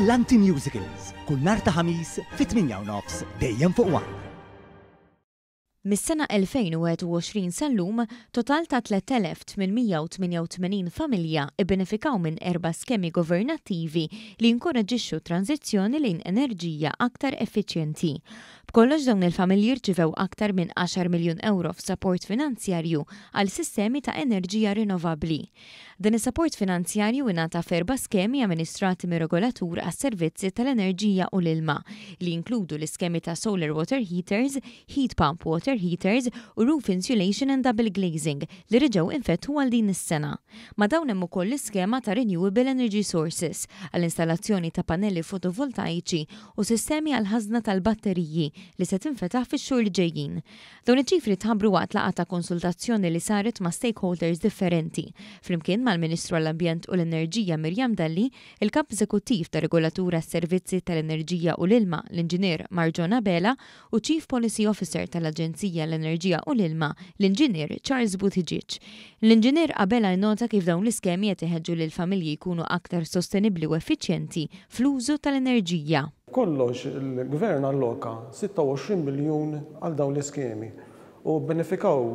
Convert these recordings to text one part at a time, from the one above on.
Brillanti Musicals, kull nhar ta' Ħamis fit-8:30 dejjem fuq One. Mis-sena 2021 sal-lum, total ta' 3,888 familja bbenefikaw minn erba' skemi governattivi li jinkoraġġixxu t-tranżizzjoni lejn enerġija aktar effiċjenti. B'kollox dawn il-familji rċivew aktar minn għaxar miljun ewro f'sapport finanzjarju għal sistemi ta' enerġija rinnovabbli. Dan is-sapport finanzjarju ingħata f'erba' skemi amministrati mir-Regolatur għas-Servizzi tal-Enerġija u l-Ilma, li jinkludu l-iskemi ta' Solar Water Heaters, Heat Pump Water Heaters u Roof Insulation and Double Glazing li reġgħu infetħu għal din is-sena. Ma' dawn hemm ukoll l-iskema ta' Renewable Energy Sources għall-installazzjoni ta' pannelli fotovoltaiċi u sistemi għall-ħażna tal-batteriji li se tinfetaħ fix-xhur li ġejjin. Dawn iċ-ċifri tħabbru waqt laqgħa ta' konsultazzjoni li saret ma' stakeholders differenti, flimkien mal-Ministru għall-Ambjent u l-Enerġija Miriam Dalli, il-Kap Eżekuttiv tar-Regolatur għas-Servizzi tal-Enerġija u l-Ilma, l-Inġinier Marjohn Abela u ċ-Chief Policy Officer tal-Aġenzija għall-Enerġija u l-Ilma, l-Inġinier Charles Buttigieg. L-Inġinier Abela innota kif dawn l-iskemi qed iħeġġu lill-familji jkunu aktar sostenibbli u effiċjenti fl-użu tal-enerġija. B'kollox il-Gvern alloka 26 miljun għal dawn l-iskemi u bbenefikaw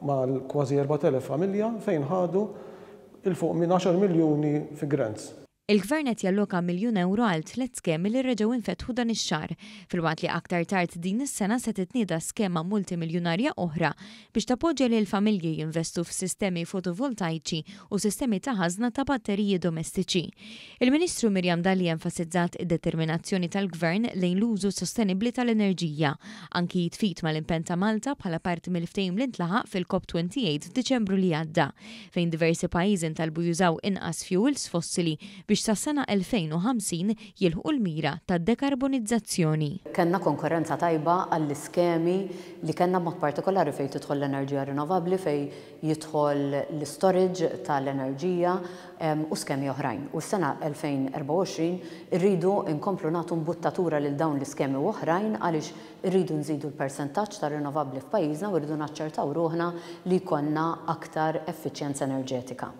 mal-kważi 4,000 familja fejn ħadu 'il fuq minn għaxar miljuni fi grants. Il-Gvern qed jalloka miljun ewro għal tliet skemi li reġgħu infetħu dan ix-xahar, filwaqt li aktar tard din is-sena se titnieda skema multimiljunarja oħra biex tappoġġja lill-familji jinvestu f'sistemi fotovoltajċi u sistemi ta' ħażna ta' batteriji domestiċi. Il-Ministru Miriam Dalli enfasizzat id-determinazzjoni tal-Gvern lejn l-użu sostenibbli tal-enerġija, anki jitfit mal-impenn ta' Malta bħala parti mill-ftehim li ntlaħaq fil-COP 28 f'Diċembru li għadda, fejn diversi pajjiżi ntalbu jużaw inqas fjuwils fossili biex sas-sena 2050 jilħqu l-mira ta' dekarbonizzazzjoni. Kellna konkurrenza tajba għall-iskemi li kellna b'mod partikolari fejn tidħol l-enerġija rinnovabbli, fejn jidħol l-istorage tal-enerġija u skemi oħrajn. U s-sena 2024 irridu nkomplu nagħtu mbuttatura lil dawn l-iskemi u oħrajn għaliex irridu nżidu l-persentaġġ ta' rinnovabbli f'pajjiżna u rridu naċċertaw ruħna li jkollna aktar effiċjenza enerġetika.